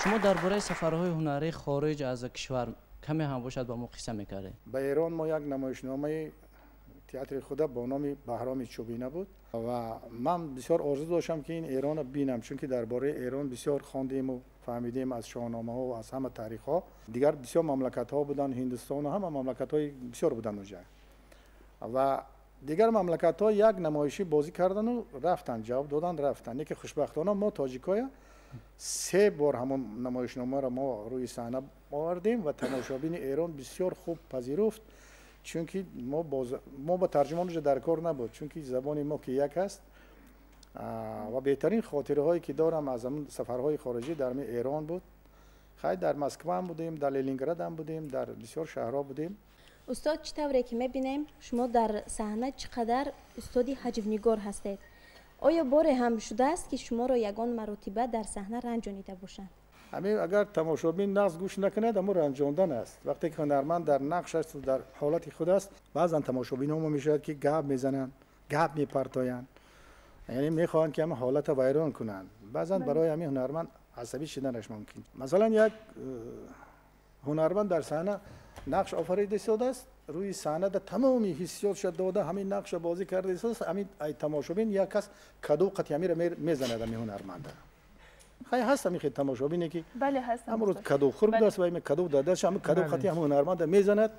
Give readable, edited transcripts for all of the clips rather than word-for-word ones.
Шумо дар бораи сафарҳои ҳунарии хориҷ аз кишвар каме ҳам бошад ба мо қисса мекардед. Ба Эрон мо як намоишномаи театри худа бо номи Баҳроми Чӯбина буд ва ман бисёр орзу доштам, ки ин Эронро бинам, чунки дар бораи Эрон бисёр хондем фаҳмидем аз шоҳномаҳо ва аз ҳама таърихҳо. Дигар бисёр мамлакатҳо буданд, Ҳиндустон ва ҳама мамлакатҳои бисёр буданд онҷа. Ва дигар мамлакатҳо як намоишӣ бозӣ кардану рафтанд, ҷавоб доданд, рафтанд. Яке хушбахтона мо тоҷикоя се бор ҳамон намоишномаро мо рӯи саҳна овардем ва тамошобини Эрон бисёр хуб пазируфт, чунки мо ба тарҷумон уже дар кор набуд, чунки забони мо ки як аст. Ва беҳтарин хотираҳое ки дорам аз ҳамон сафарҳои хориҷӣ дар Эрон буд. Хай дар Москва ҳам будем, дар Ленинград ҳам будем, дар бисёр шаҳрҳо будем. Устод, чӣ тавре ки мебинем, шумо дар саҳна чӣ қадар устоди ҳаҷвнигор ҳастед. Оё боре ҳам шудааст, ки шуморо ягон маротиба дар саҳна ранҷонида бошанд? Ҳамин агар тамошобин нақш гӯш накунад, ҳамон ранҷондан аст. Вақте ки ҳунарманд дар нақш аст, дар ҳолати худ аст, баъзан тамошобинҳо мешавад, ки гап мезананд, гап мепартоянд, яъне мехоҳанд, ки ҳамин ҳолатро вайрон кунанд. Баъзан барои ҳамин ҳунарманд асабӣ шиданаш мумкин. Масалан, як ҳунарманд дар саҳна нақш офарида истодааст, рӯи саҳна дар тамоми ҳиссиётша дода, ҳамин нақшро бозӣ карда истодааст, ҳамин ай тамошобин як кас каду қати ҳаминро мезанад ҳамин ҳунарманда. Хай ҳаст ҳамин хел тамошобине, ки ҳамон рӯз кадухӯр будааст ва каду додааст, ҳамин каду қати ҳамин ҳунарманда мезанад,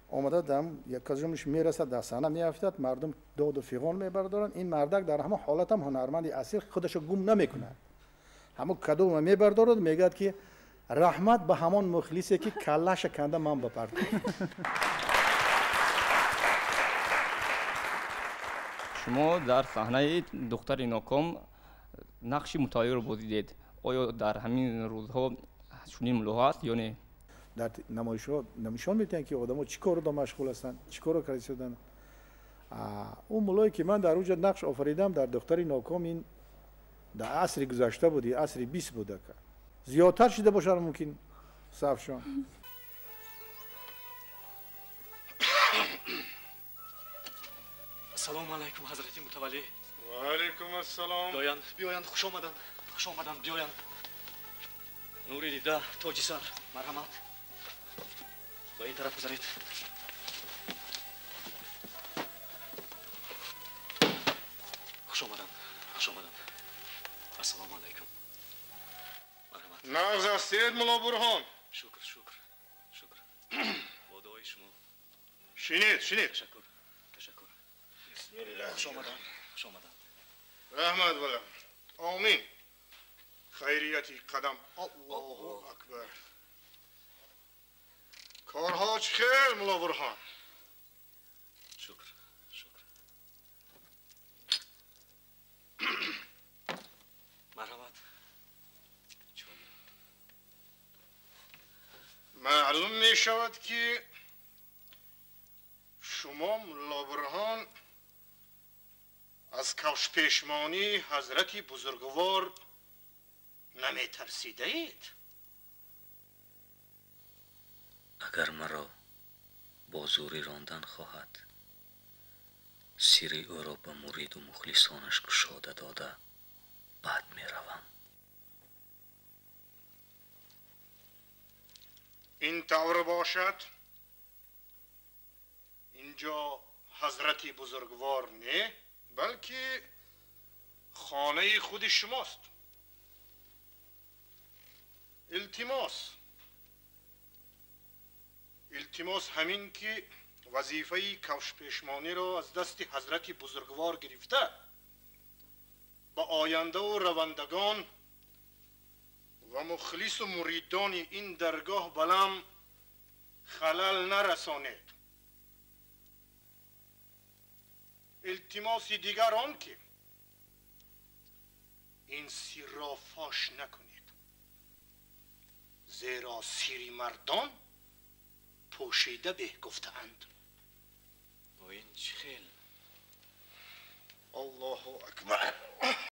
омада дам як казумш мерасад, дар саҳна меафтад, мардум доду фиғон мебардоранд. Ин мардак дар ҳамон ҳолат ҳам ҳунарманди асил худашро гум намекунад. Ҳамон кадуро мебардорад, мегӯяд, ки раҳмат ба ҳамон мухлисе, ки каллаша канда ман бапартам. Шумо дар саҳнаи духтари ноком нақши мутааллиро бозидед. Оё дар ҳамин рӯзҳо чунин мулоҳа аст ё не? Дар намоишҳо нишон медиҳанд, ки одамо чӣ корро машғул ҳастанд, чӣ корро карда истоданд. Он муллое, ки ман дар онҷо нақш офаридам дар духтари ноком, ин дар асри гузашта буд, асри 20 буда. Зиёдтар шида бошад мумкин сафшон. Ассалому алайкум, ҳазрати мутаваллӣ. Ва алайкум ассалом. Биёянд, биёянд, хуш омаданд, хуш омаданд, биёянд. Нури дида, тоҷи сар, марҳамат. Ба ин тараф гузаред. Хуш омаданд, хуш омаданд. Ассалому алайкум. Марҳамат. Нағз ҳастед, мулло Бурҳон? Шукр, шукр, шукр. Бо дуои шумо. Шинед, шинед. Ташаккур, ташаккур. Бисмиллаҳ. Хуш омаданд, хуш омаданд. Раҳмат балам. Омин. Хайрияти қадам. Аллоҳу акбар. Корҳо чӣ хел, мулло Бурҳон? Шукр, шукр. Марҳамат. Маълум мешавад, ки шумо, мулло Бурҳон, аз кавшпешмонии ҳазрати бузургвор наметарсидаед. Агар маро бо зӯрӣ рондан хоҳад, сирри ӯро ба муриду мухлисонаш кушода дода баъд меравам. Ин тавр бошад, инҷо ҳазрати бузургвор не, балки хонаи худи шумост. Илтимос, илтимос ҳамин, ки вазифаи кавшпешмониро аз дасти ҳазрати бузургвор гирифта ба ояндаву равандагон ва мухлису муридони ин даргоҳ балам халал нарасонед. Илтимоси дигар он, ки ин сирро фош накунед, зеро сири мардон пӯшида беҳ гуфтаанд. Бо ин чӣ хел? Аллоҳу акбар.